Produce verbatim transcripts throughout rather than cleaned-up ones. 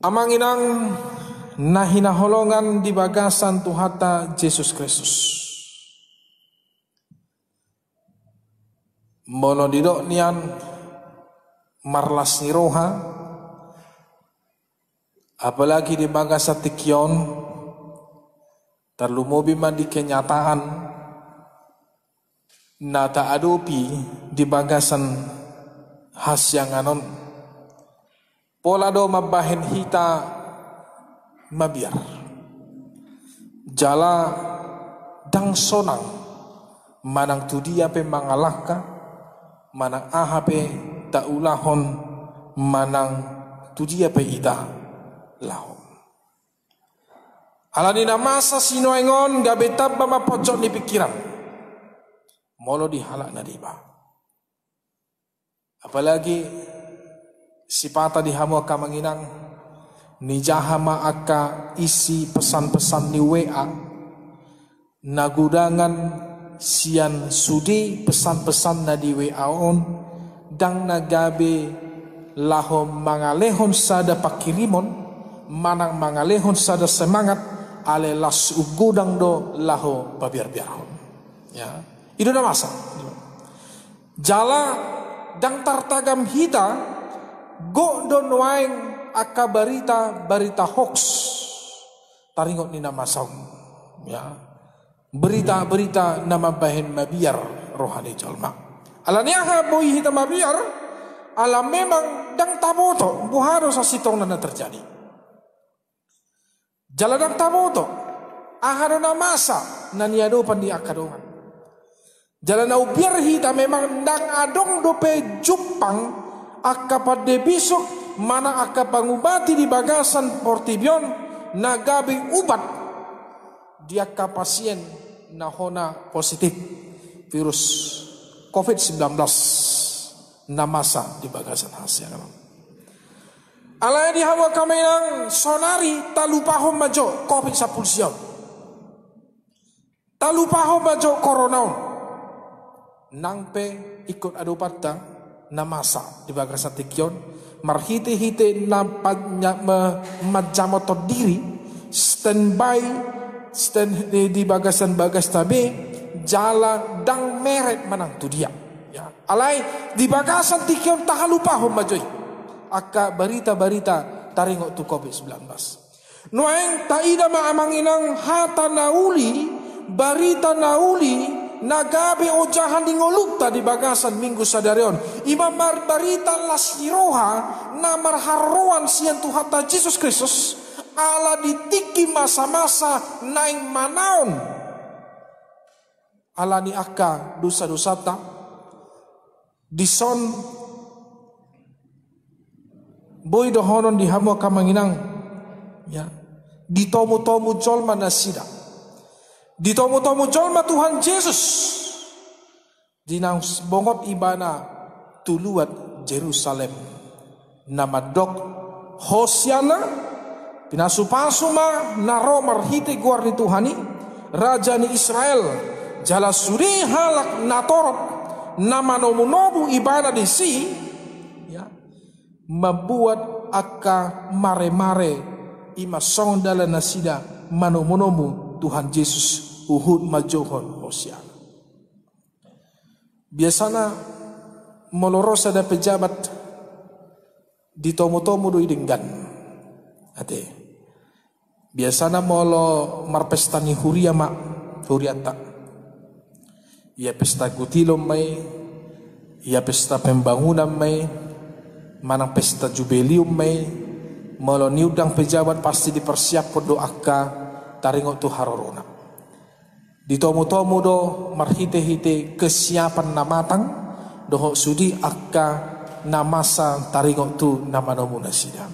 Amang inang na hinaholongan di bagasan Tuhanta Jesus Kristus. Molo didok nian marlas ni roha, apalagi di bagasan tingki on, tarlumobi ma di kenyataan na taadopi di bagasan hasiangan on, pola do mambahen hita mabiar. Jala ndang sonang manang tu dia pe mangalangka, manang aha pe taulahon, manang tu dia pe hita laho. Alani na masa sinuaeng on gabe tamba ma ponjot ni pingkiran molo di halak na deba. Apalagi sipata di hamu angka amang inang, nijaha ma angka isi pesan-pesan ni W A, na godangan sian sude pesan-pesan na di W A on, ndang na gabe laho mangalehon sada pangkirimon, manang mangalehon sada semangat, alai las godang do laho pabiar-biarhon. Ya, i do na masa. Jala ndang tartagam hita, gok do nuaeng angka barita-barita hoax taringot ni na masa on. Ya. Berita-berita na mambahen mabiar roha ni jolma. Alani aha boi hita mabiar? Ala memang ndang taboto boha do sasintongna na terjadi. Jala ndang taboto aha do na masa na niadopan ni angka dongan. Jala na umbiar hita, memang ndang adong dope jumpang angka pande bisuk manang angka pangubati di bagasan portibi on na gabe ubat di angka pasien na hona positif virus covid sembilan belas na masa di bagasan hasiangan on. Alai di hamu angka amang inang, saonari talupahon ma jo covid sampulu sia on. Talupahon ma jo corona on. Nang pe ingkon adopanta na masa di bagasan tingki on, marhite-hite na pa-, nya-, me-, manjamothon diri, standby, stand di, di bagasan bagasta be, jala ndang meret manang tu dia. Ya. Alai di bagasan tingki on tahalupahon ma jo i angka barita-barita taringot tu covid sembilan belas. Nuaeng taida ma amang inang hata na uli, barita na uli, na gabe ojahan ni ngolunta di bagasan minggu sadari on. I ma mar-, barita las ni roha na marharoroan sian Tuhanta Jesus Kristus, ala di tingki masa-masa naeng manaon ala ni angka dosa-dosanta. Dison boi dohonon di hamu angka amang inang, ya, ditomu-tomu jolma nasida. Ditomu-tomu jolma Tuhan Jesus di naung bongot ibana tu luat Jerusalem, na mandok: Hosianna, pinasu-pasu ma na ro marhite goar ni Tuhan i, Raja ni Israel. Jala sude halak na torop na manomu-nomu ibana disi, ya, mambuat angka mare-mare, i ma songon dalan nasida manomu-nomu Tuhan Jesus, huhut manjouhon Hosianna. Biasana molo ro sada pejabat, ditomu-tomu do i denggan. Ate. Biasana molo marpesta ni huria ma hurianta. Ia pesta gutilon ma i, ia pesta pembangunan ma i, manang pesta jubelium ma i, molo niundang pejabat pasti dipersiaphon do angka taringot tu harorona. Ditomu-tomu do marhite-hite kesiapan na matang, dohot sude angka na masa taringot tu na manomu nasida.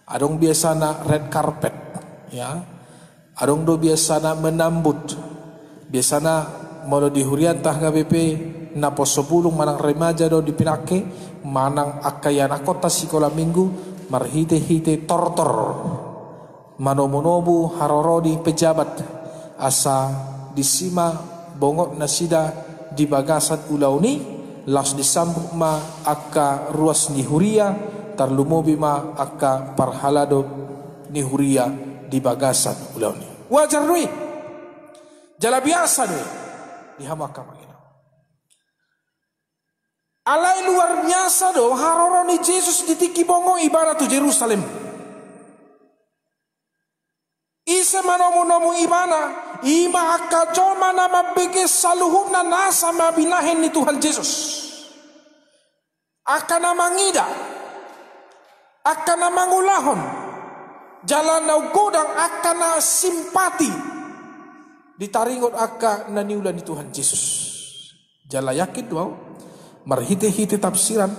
Adong biasana red carpet, ya. Adong do biasana menambut. Biasana molo di hurianta H K B P, naposo bulung manang remaja do dipinangke, manang angka ianakhonta sikola minggu, marhite-hite tortor manomu-nomu haroro ni pejabat, asa disi ma bongot nasida di bagasan ulaon i, laos disambut ma angka ruas ni huria, tarlumobi ma angka parhalado ni huria di bagasan ulaon i. Wajar do i. Jala biasa do i di hamu angka amang inang. Alai luar biasa do haroro ni Jesus di tingki bonggong ibana tu Jerusalem. Ise manomunomu ibana? I ma angka jolma na mambege saluhutna nasa na binahen ni Tuhan Jesus. Angka na mangida, angka na mangulahon, jala na godang angka na simpati di taringot angka na niula ni Tuhan Jesus. Jala yakin do ahu, marhitehite tafsiran,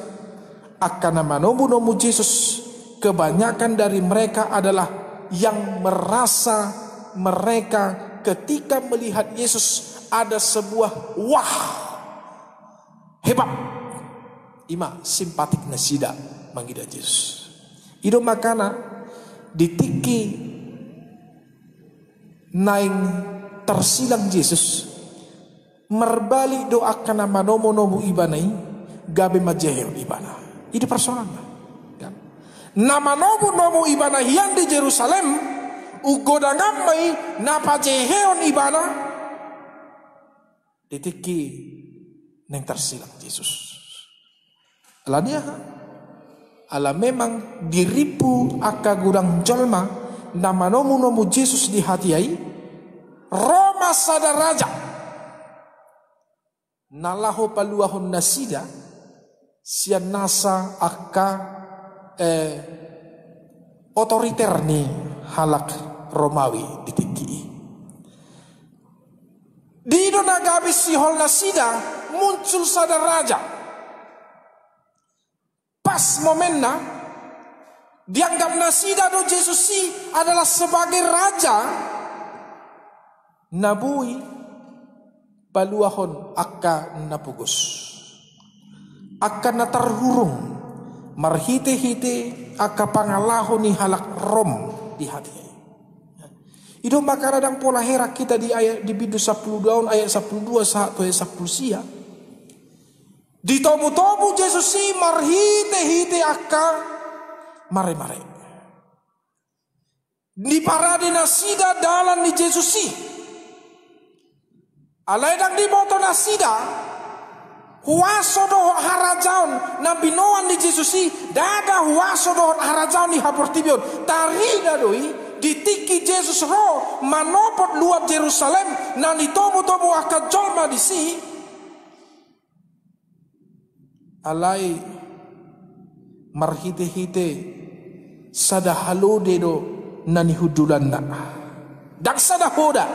angka na manomunomu Jesus, kebanyakan dari mereka adalah yang merasa mereka ketika melihat Yesus ada sebuah wah, hebat. I ma simpatik nasida mangida Jesus. I do makana di tingki naeng tarsilang Jesus, marbalik do angka na manomunomu ibana i gabe manjehehon ibana. I do parsonanna. Kan? Na manomunomu ibana hian di Jerusalem, umgodang ma i na pajehehon ibana di tingki naeng tarsilang Jesus. Alani aha? Ala memang dirimpu angka godang jolma na manomunomu Jesus di hatiha i, ro ma sada raja na laho paluahon nasida sian nasa angka, eh, otoriter ni halak Romawi di tingki i. Di do na gabe sihol nasida, muncul sada raja. Pas momenna, dianggap nasida do Jesus i adalah sebagai raja na boi paluahon angka na pogos, angka na tarhurung marhitehite angka pangalaho ni halak Rom di hatiha i. I do makana ndang pola heran hita di ayat, di bindu sampulu dua on, ayat sampulu dua sahat tu ayat sampulu sia. Ditomutomu Jesus i marhitehite angka maremare. Diparade nasida dalan ni Jesus i. Alai ndang diboto nasida huaso dohot harajaon na binoan ni Jesus i, ndada huaso dohot harajaon ni haportibi on. Tarida do i di tingki Jesus ro manopot luat Jerusalem na nitomutomu angka jolma disi. Alai marhitehite sada halode do na nihundulanna. Ndang sada hoda,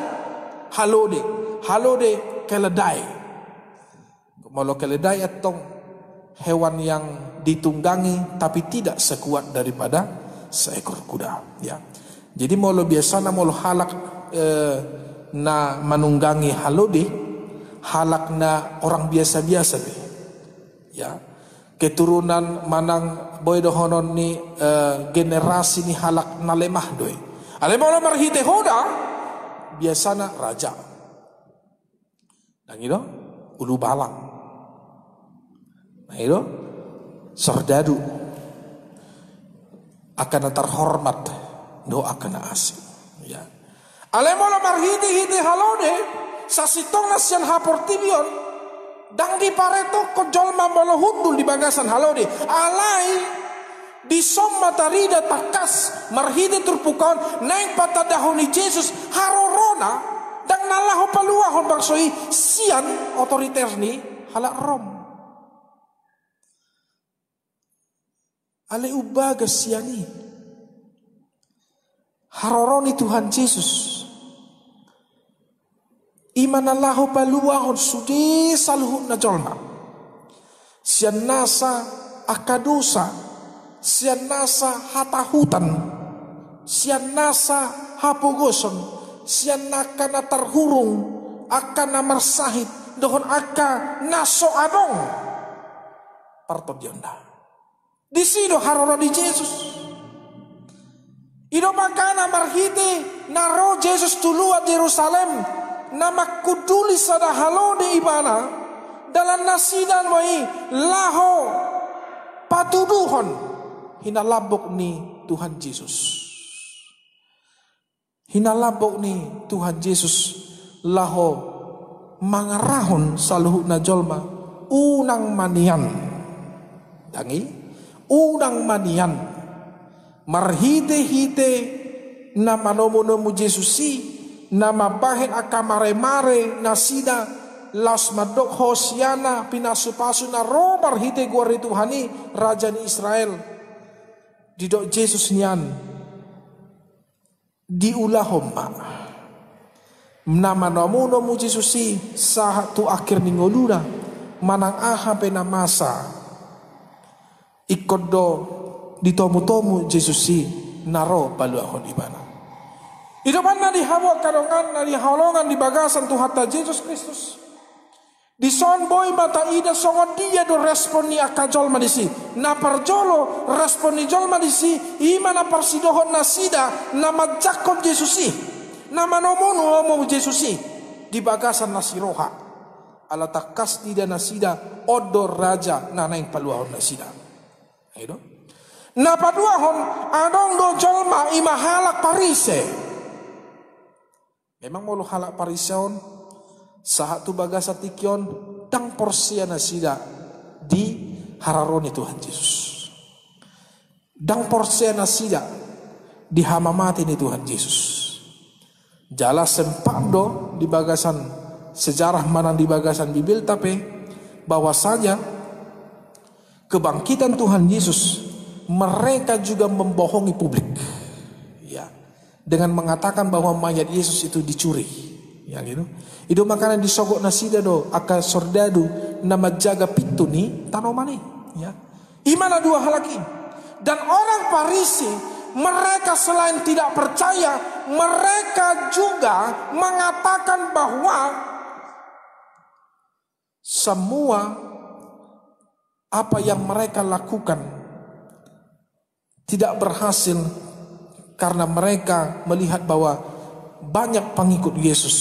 halode, halode keledai. Molo keledai antong hewan yang ditunggangi tapi tidak sekuat daripada seekor kuda, ya. Jadi molo biasana molo halak, eh, na manunggangi halode, halak na orang biasa-biasa be. Ya. Keturunan manang boi dohonon ni, eh, generasi ni halak na lemah do i. Alai molo marhite hoda, biasana raja. Ndang i do, ulubalang. Ndang i do, sordadu. Angka na tarhormat dohot angka na asing. Ya. Alai molo marhitehite halode, sasintongna sian haportibi on, ndang diparetokkon jolma molo hundul di bagasan halode. Alai dison ma tarida tangkas marhite turpuk on naeng patandahon ni Jesus harorona, ndang na laho paluahon bangso i sian otoriter ni halak Rom. Alai umbagas sian i haroro ni Tuhan Jesus. I ma na laho paluahon sude saluhutna jolma. Sian nasa angka dosa, sian nasa hatahutan, sian nasa hapogoson, sian angka na tarhurung, angka na marsahit, dohot angka na so adong partondionda. Disi do haroro ni Jesus. I do makana marhite na ro Jesus tu luat Jerusalem, na manghunduli sada halode ibana, dalan nasida ma i laho patuduhon hinalambok ni Tuhan Jesus. Hinalambok ni Tuhan Jesus laho mangarahon saluhutna jolma, unang ma nian. Tangi, unang ma nian. Marhite-hite na manomu-nomu Jesus i, na mambahen angka mare-mare nasida, laos mandok Hosiana, pinasu-pasu na ro marhite goar ni Tuhan i, Raja ni Israel. Didok Jesus nian, diulahon ma. Na manomu-nomu Jesus i sahat tu akhir ni ngoluna, manang aha pe na masa, ingkon do ditomu-tomu Jesus i na ro paluahon ibana. I do umbahen na di hamu angka dongan na hinaholongan di bagasan Tuhanta Jesus Kristus. Dison boi ma taida songon dia do respon ni angka jolma disi. Na parjolo, respon ni jolma disi, i ma na parsidohot nasida na manjangkon Jesus i, na manomu-nomu Jesus i di bagasan na siroha. Ala tangkas diida nasida, on do raja na naeng paluahon nasida. I do. Na paduahon, adong do jolma, i ma halak Parise. Memang molo halak Parise on, sahat tu bagasan tingki on, ndang porsea nasida di haroro ni Tuhan Jesus. Ndang porsea nasida di hamamate ni Tuhan Jesus. Jala sempat do di bagasan sejarah manang di bagasan Bibelta pe, bahwasanya kebangkitan Tuhan Yesus, mereka juga membohongi publik. Ya. Dengan mengatakan bahwa mayat Yesus itu dicuri. Ya, gitu. I do makana disogot nasida do angka sordadu na manjaga pintu ni tanoman i. Ya. I ma na dua halak i. Dan orang Parisi, mereka selain tidak percaya, mereka juga mengatakan bahwa semua apa yang mereka lakukan tidak berhasil karena mereka melihat bahwa banyak pengikut Yesus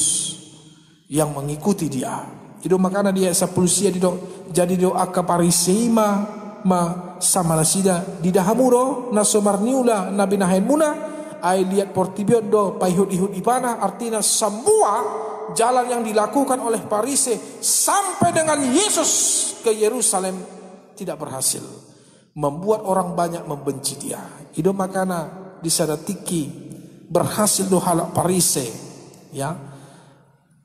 yang mengikuti Dia. I do makana di ayat sampulu sia didok, jadi do angka Parise i ma, ma sama nasida, diida hamu do na so marniula na binahenmuna, ai liat portibi on do paihut-ihut ibana, artina semua jalan yang dilakukan oleh Parise sampai dengan Yesus ke Yerusalem tidak berhasil. Membuat orang banyak membenci Dia. I do makana di sada tingki berhasil do halak Parise, ya,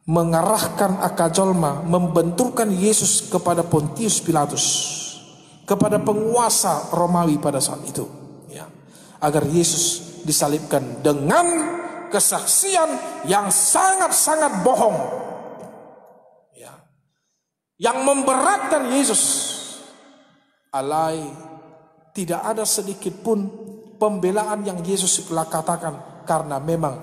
mengarahkan angka jolma, membenturkan Yesus kepada Pontius Pilatus, kepada penguasa Romawi pada saat itu, ya, agar Yesus disalibkan dengan kesaksian yang sangat-sangat bohong. Ya. Yang memberatkan Yesus. Alai tidak ada sedikit pun pembelaan yang Yesus la katakan, karena memang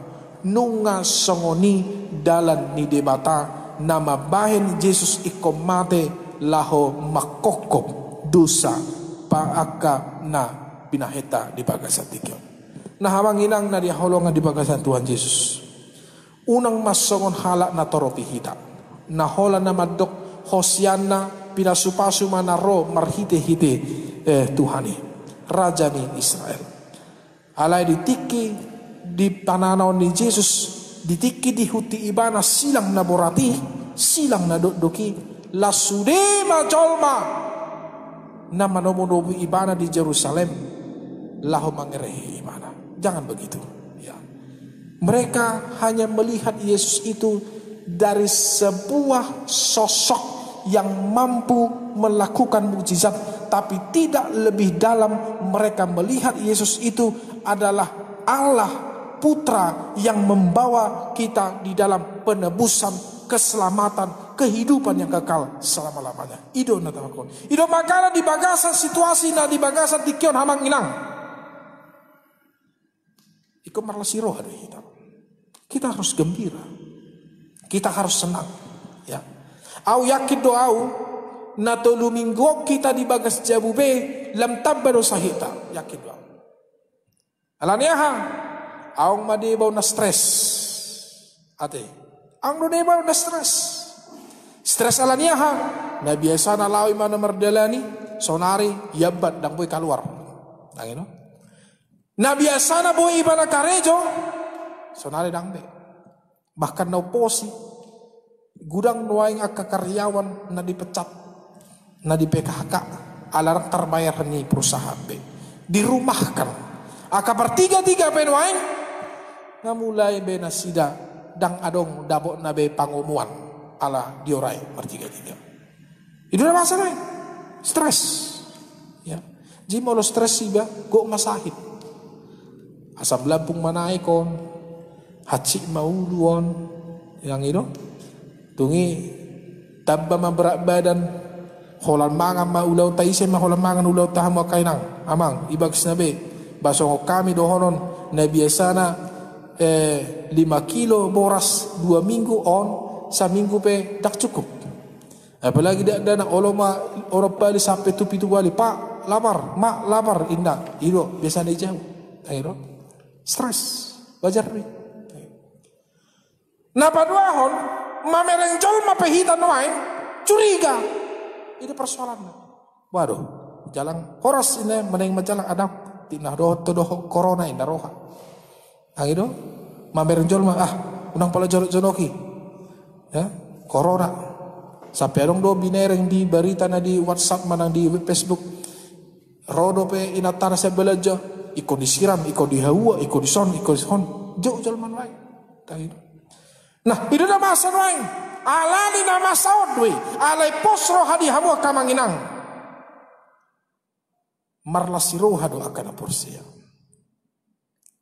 nunga songon i dalan ni Debata na mambahen Yesus ingkon mate laho mangkophop dosa pa angka na binahenta di bagasan tingki on. Na amang inang na hinaholongan di bagasan Tuhan Yesus. Unang ma songon halak na torop i hita, na holan na mandok Hosianna, pinasu-pasu ma na ro marhite-hite, eh, Tuhan i, Raja ni Israel. Alai di tingki dipananaon ni Jesus, di tingki dihunti ibana silang na borat i, silang na dokdok i, las sude ma jolma na manomu-nomu ibana di Jerusalem laho mangerehe ibana. Jangan begitu. Ya. Mereka hanya melihat Yesus itu dari sebuah sosok yang mampu melakukan mukjizat, tapi tidak lebih dalam mereka melihat Yesus itu adalah Allah, Putra yang membawa kita di dalam penebusan, keselamatan, kehidupan yang kekal selama-lamanya. I do na tahu. I do makana di bagasan situasi na di bagasan tingki on amang inang, ingkon marlas ni roha do hita. Kita harus gembira. Kita harus senang. Ya. Au yakin do au, na tolu minggu on hita di bagas jabu be, lam tamba do sahita. Yakin do au. Ala ni aha? Adong ma deba on na stres. Ate. Adong do deba on na stres. Stres ala ni aha? Na biasana laho ibana mardalani, saonari, iambat, ndang boi kaluar. Ndang i do. Na biasana boi ibana karejo, Saonari ndang be. Bahkan na umposi, godang nuaeng angka karyawan na dipecat, na di P K H K, ala ndang tarbayar ni perusahaan be. Dirumahkan. Angka partiga-tiga pe nuaeng, nga mulai be nasida ndang adong dapotna be pangomoan ala diorai partiga-tiga. I do na masa nuaeng. Stres. Ya. Jadi molo stres iba, gok ma sahit. Asam lambung ma naek on. Hansit ma ulu on. Yang i do. Dung i tamba ma berat badan. Holan mangan ma ulaonta, ise ma holan mangan ulaonta hamu angka inang. Amang, i bagasna be. Ba songon hami dohonon, na biasana, eh, lima kilo boras dua minggu on, saminggu pe ndang cukup. Apalagi dakdanak, olo ma onom bali sampe tu pitu bali, "Pak, lapar, Mak, lapar," inna. I do biasana i jabu. Ai do. Stres. Wajar do i. Na paduahon, mamereng jolma pe hita nuaeng, curiga. I do persoalanna. Waduh, jalang horas inna, manang ma jalang adong, tina dohot tu dohot corona inna roha. Ai do, mamereng jolma, ah, unang pola jonok-jonoki. Ya, corona. Sampe adong do binereng di barita na di WhatsApp manang di Facebook. Ro dope inantana sian balanja, ingkon disiram, ingkon dihaua, ingkon dison, ingkon dison. Jou jolma nuaeng. Ai do. Nah, i do na masa nuaeng. Alani na masa on do i. Alai pos roha di hamu angka amang inang. Marlas ni roha do angka na porsea.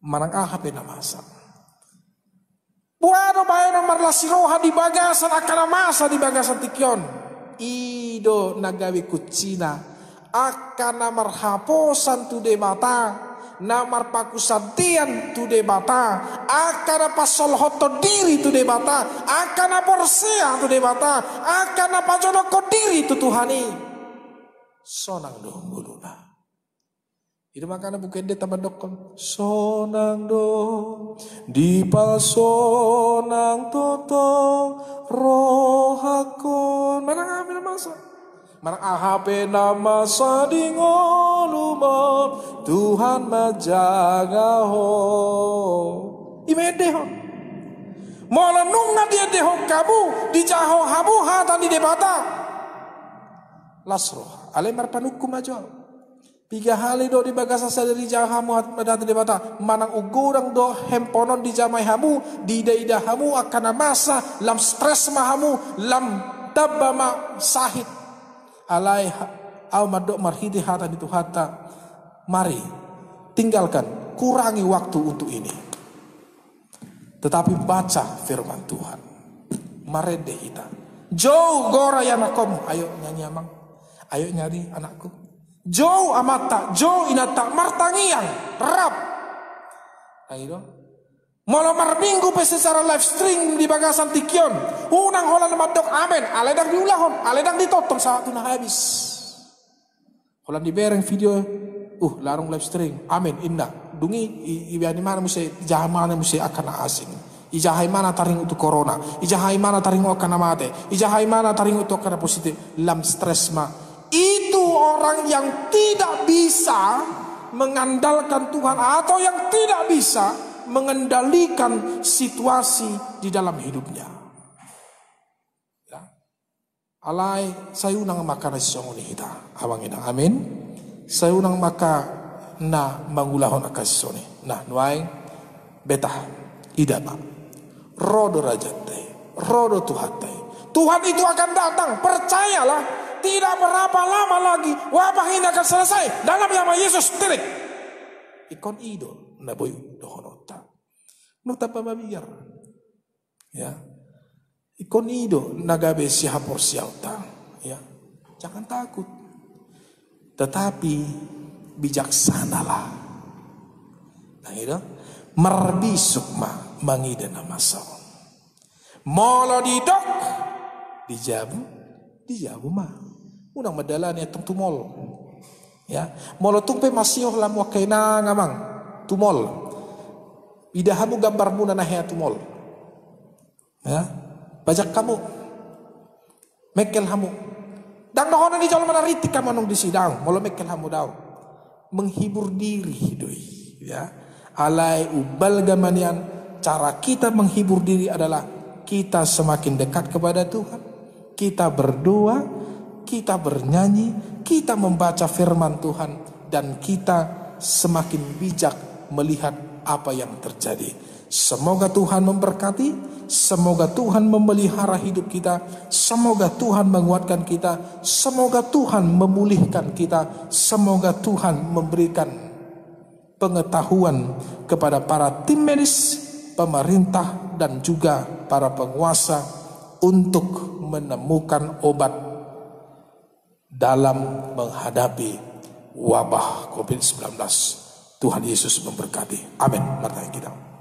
Manang aha pe na masa. Boha do bahenon marlas ni roha di bagasan angka na masa di bagasan tingki on. I do na gabe kuncina. Angka na marhaposan tu Debata, na marpakusantean tu Debata, angka na pasolhothon diri tu Debata, angka na porsea tu Debata, angka na pajonokhon diri tu Tuhan i. Sonang do ngoluna. I do makana Buku Ende tamba dokkon. Sonang do, dipasonang tongtong rohangkon. Manang aha pe na masa. Manang aha pe na masa di ngolumon, Tuhan manjaga ho. I ma endehon. Molo nunga diendehon hamu, dijaha hamu hata ni Debata. Las roha, alai marpanungkun ma jo. Piga hali do di bagasan sadari dijaha hamu hata ni Debata, manang godang do handphone on dijamai hamu, diida-ida hamu angka na masa, lam stres ma hamu, lam tamba ma sahit. Alai ha-, au mandok marhite hata ni Tuhanta, mari, tinggalkan, kurangi waktu untuk ini. Tetapi baca firman Tuhan. Marende hita. Jou gora i anakkonmu. Ayo nyanyi amang. Ayo nyanyi anakku. Jou amanta, jou inanta, martangiang, rap. Ai do. Molo marminggu pe secara live stream di bagasan tingki on. Unang holan mandok amen, alai ndang diulahon, alai ndang ditonton sahat tu na habis. Holan dibereng video, uh, larung live stream, amen, inna. Dung i, i, ibaen ibana muse, ijaha ibana muse angka na asing. Ijaha ibana taringot tu corona. Ijaha ibana taringot angka na mate. Ijaha ibana taringot tu angka na positif. Lam stres ma. Itu orang yang tidak bisa mengandalkan Tuhan atau yang tidak bisa mengendalikan situasi di dalam hidupnya. Ya. Alai, sai unang ma angka na sisongon i hita, amang inang, amin. Sai unang ma angka na mangulahon angka sisongon i. Nah, nuaeng, betah, ida ma. Ro do Rajanta i, ro do Tuhanta i. Tuhan itu akan datang, percayalah. Tidak berapa lama lagi, wabah ini akan selesai. Dalam nama Yesus, titik. Ingkon i do na boi dohononta. Nunga tamba mabiar. Ya. Ingkon i do na gabe sihaporseaonta. Ya. Jangan takut. Tetapi bijaksanalah. Nah, i do. Marbisuk ma mangida na masa on. Molo didok, dijabu, dijabu ma. Unang mandalani antong tumol. Ya. Molo tung pe masioh lam angka inang amang, tumol. Ida hamu gambarmuna na hea tumol. Ya. Pajak hamu. Mengkel hamu. Ndang dohonon ni jolma na rintik hamu annon disi, daong. Molo mengkel hamu, daong. Menghibur diri do i, ya. Alai umbalga ma nian, Cara kita menghibur diri adalah kita semakin dekat kepada Tuhan. Kita berdoa, kita bernyanyi, kita membaca firman Tuhan, dan kita semakin bijak melihat apa yang terjadi. Semoga Tuhan memberkati, semoga Tuhan memelihara hidup kita, semoga Tuhan menguatkan kita, semoga Tuhan memulihkan kita, semoga Tuhan memberikan pengetahuan kepada para tim medis, pemerintah, dan juga para penguasa untuk menemukan obat dalam menghadapi wabah covid sembilan belas. Tuhan Yesus memberkati. Amin. Martangiang hita.